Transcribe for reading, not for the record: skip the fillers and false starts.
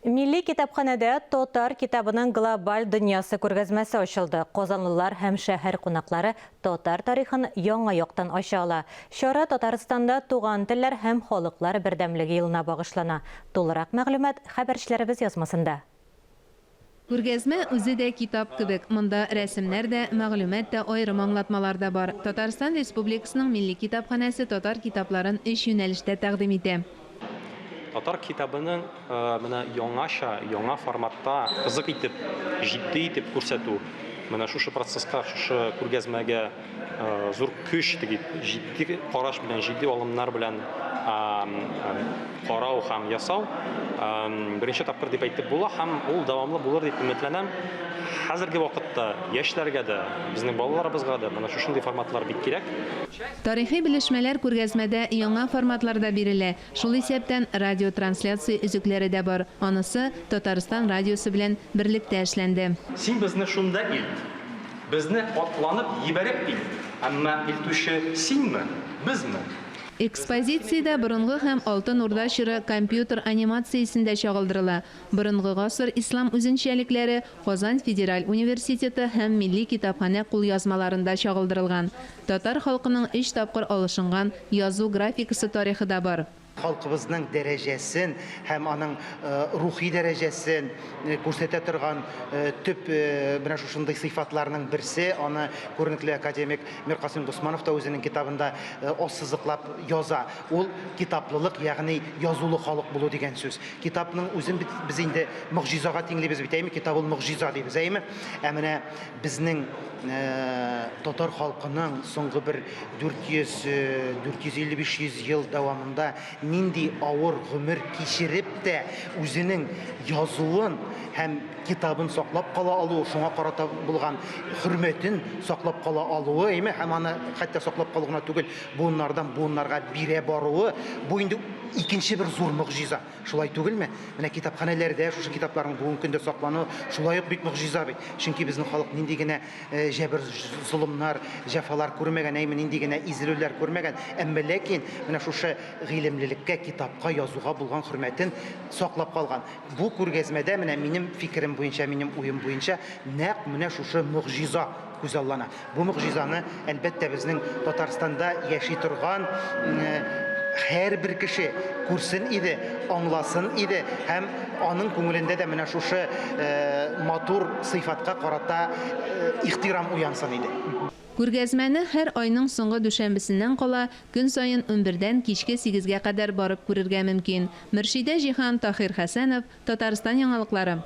Милли китапханәдә Татар китабының глобаль дөньясы күргәзмәсе ачылды. Казанлылар һәм шәһәр кунаклары татар тарихын яңа яктан ача ала. Чара Татарстанда Туган телләр һәм халыклар бердәмлеге елына багышлана. Тулырак мәгълүмат хәбәрчеләребез язмасында. Күргәзмә үзе дә китап кебек, монда рәсемнәр дә, мәгълүмат та, аерым аңлатмалар да бар. Татарстан Республикасының Милли китапханәсе татар китапларын өч юнәлештә тәкъдим итә. Татар китабының менә яңача, яңа форматта кызык итеп, җитди итеп күрсәтү, менә шушы процесска, шушы күргәзмәгә зур көч, теге җитди караш белән, җитди алымнар белән карау һәм ясау беренче тапкыр дип әйтеп була һәм ул дәвамлы булыр дип өметләнәм. Хәзерге вакытта яшьләргә дә, безнең балаларыбызга да менә шушындый форматлар бик кирәк. Тарихи белешмәләр күргәзмәдә яңа форматларда бирелә, шул исәптән радиотрансляция өзекләре дә бар, анысы Татарстан радиосы белән берлектә эшләнде. Син безне шунда илт. Безне атланып ебәреп илт. Әмма илтүче синме, безме? Экспозициядә борынгы һәм Алтын Урда чоры компьютер анимациясендә чагылдырыла. Борынгы гасыр ислам үзенчәлекләре Казан федераль университеты һәм Милли китапханә кулъязмаларында чагылдырылган. Татар халкының өч тапкыр алышынган язу графикасы тарихы да бар. Халкыбызның дәрәҗәсен һәм аның рухи дәрәҗәсен күрсәтә торган төп менә шушындый сыйфатларның берсе, аны күренекле академик Миркасыйм Госманов та үзенең китабында ассызыклап яза. Ул китаплылык, ягъни язулы халык булу дигән сүз. Китапның үзен бит без инде могҗизага тиңлибез бит, әйеме? Китап ул могҗиза дибез, әйеме? Ә менә безнең татар халкының соңгы бер 400, 450-500 ел дәвамында нинди авыр гомер кичереп тә үзенең язуын һәм китабын саклап кала алуы, шуңа карата булган хөрмәтен саклап кала алуы, әйеме? Һәм аны хәтта саклап калу гына түгел, буыннардан буыннарга бирә баруы, бу инде икенче бер зур могҗиза. Шулай түгелме? Менә китапханәләрдә шушы китапларның бүгенге көндә саклануы шулай ук бик могҗиза бит. Чөнки безнең халык нинди генә җәбер-золымнар, җәфалар күрмәгән, әйме, нинди генә изелүләр күрмәгән, әмма ләкин менә шушы гыйлемлелеккә, китапка, язуга булган хөрмәтен саклап калган. Бу күргәзмәдә менә минем фикерем буенча, минем уем буенча, нәкъ менә шушы могҗиза күзаллана. Бу могҗизаны, әлбәттә, безнең Татарстанда яши торган һәрбер кеше күрсен иде, аңласын иде һәм аның күңелендә дә менә шушы матур сыйфатка карата ихтирам уянсын иде. Күргәзмәне һәр айның соңгы дүшәмбесеннән кала көн саен унбердән кичке сигезгә кадәр барып күрергә мөмкин. Мөршидә Җиһан, Таһир Хәсәнов, Татарстан яңалыклары.